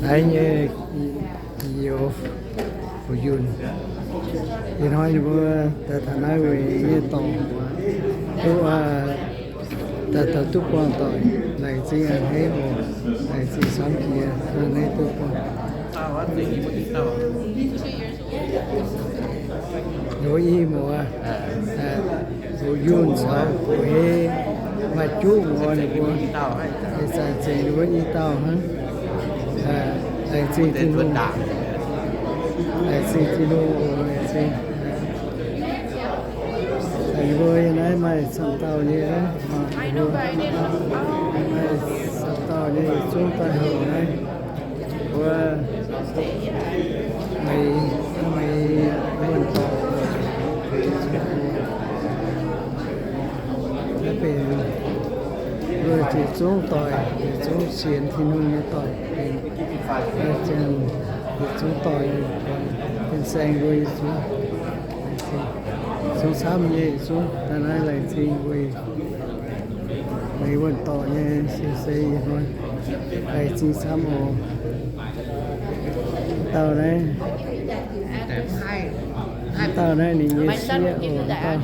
Naaiv nyei youz fu'junh. Ih hnoi ninh mbuo daaih taux naaiv weic nyei dorngx duqv, daaih taux duqv buangh doic, laengz zingh a'hneiv oc. Laengz zingh camv jiex, a'hneiv duqv buangh. Ninh mbuo i muoz, fu'junh caux fu'hei maaih juqv muoz ninh mbuo, ih zanc zengc ninh mbuo i dauh hnangv. Laengz zingh Tin-Hungh, laengz zingh Tin-Hungh oc, laengz zingh. Ninh mbuo yiem naaiv maaih camv dauh nyei, maaih camv dauh nyei yietc zungv daaih houc naaiv. Mbuo meix, meix wuonh dorngx. Naaiv benx mbuo yietc zungv doic, yietc zungv sienx Tin-Hungh nyei doic, benx, yietc zungv doic, fin-saeng mbuo yietc zungv, zungv camv nyei yietc zungv daaih naaiv laengz zingh mbuo meix wuonh dorngx nyei se se ih hnoi. Laengz zingh camv oc. Dauh naaiv, dauh naaiv ninh nyei sieqv oc, dauh.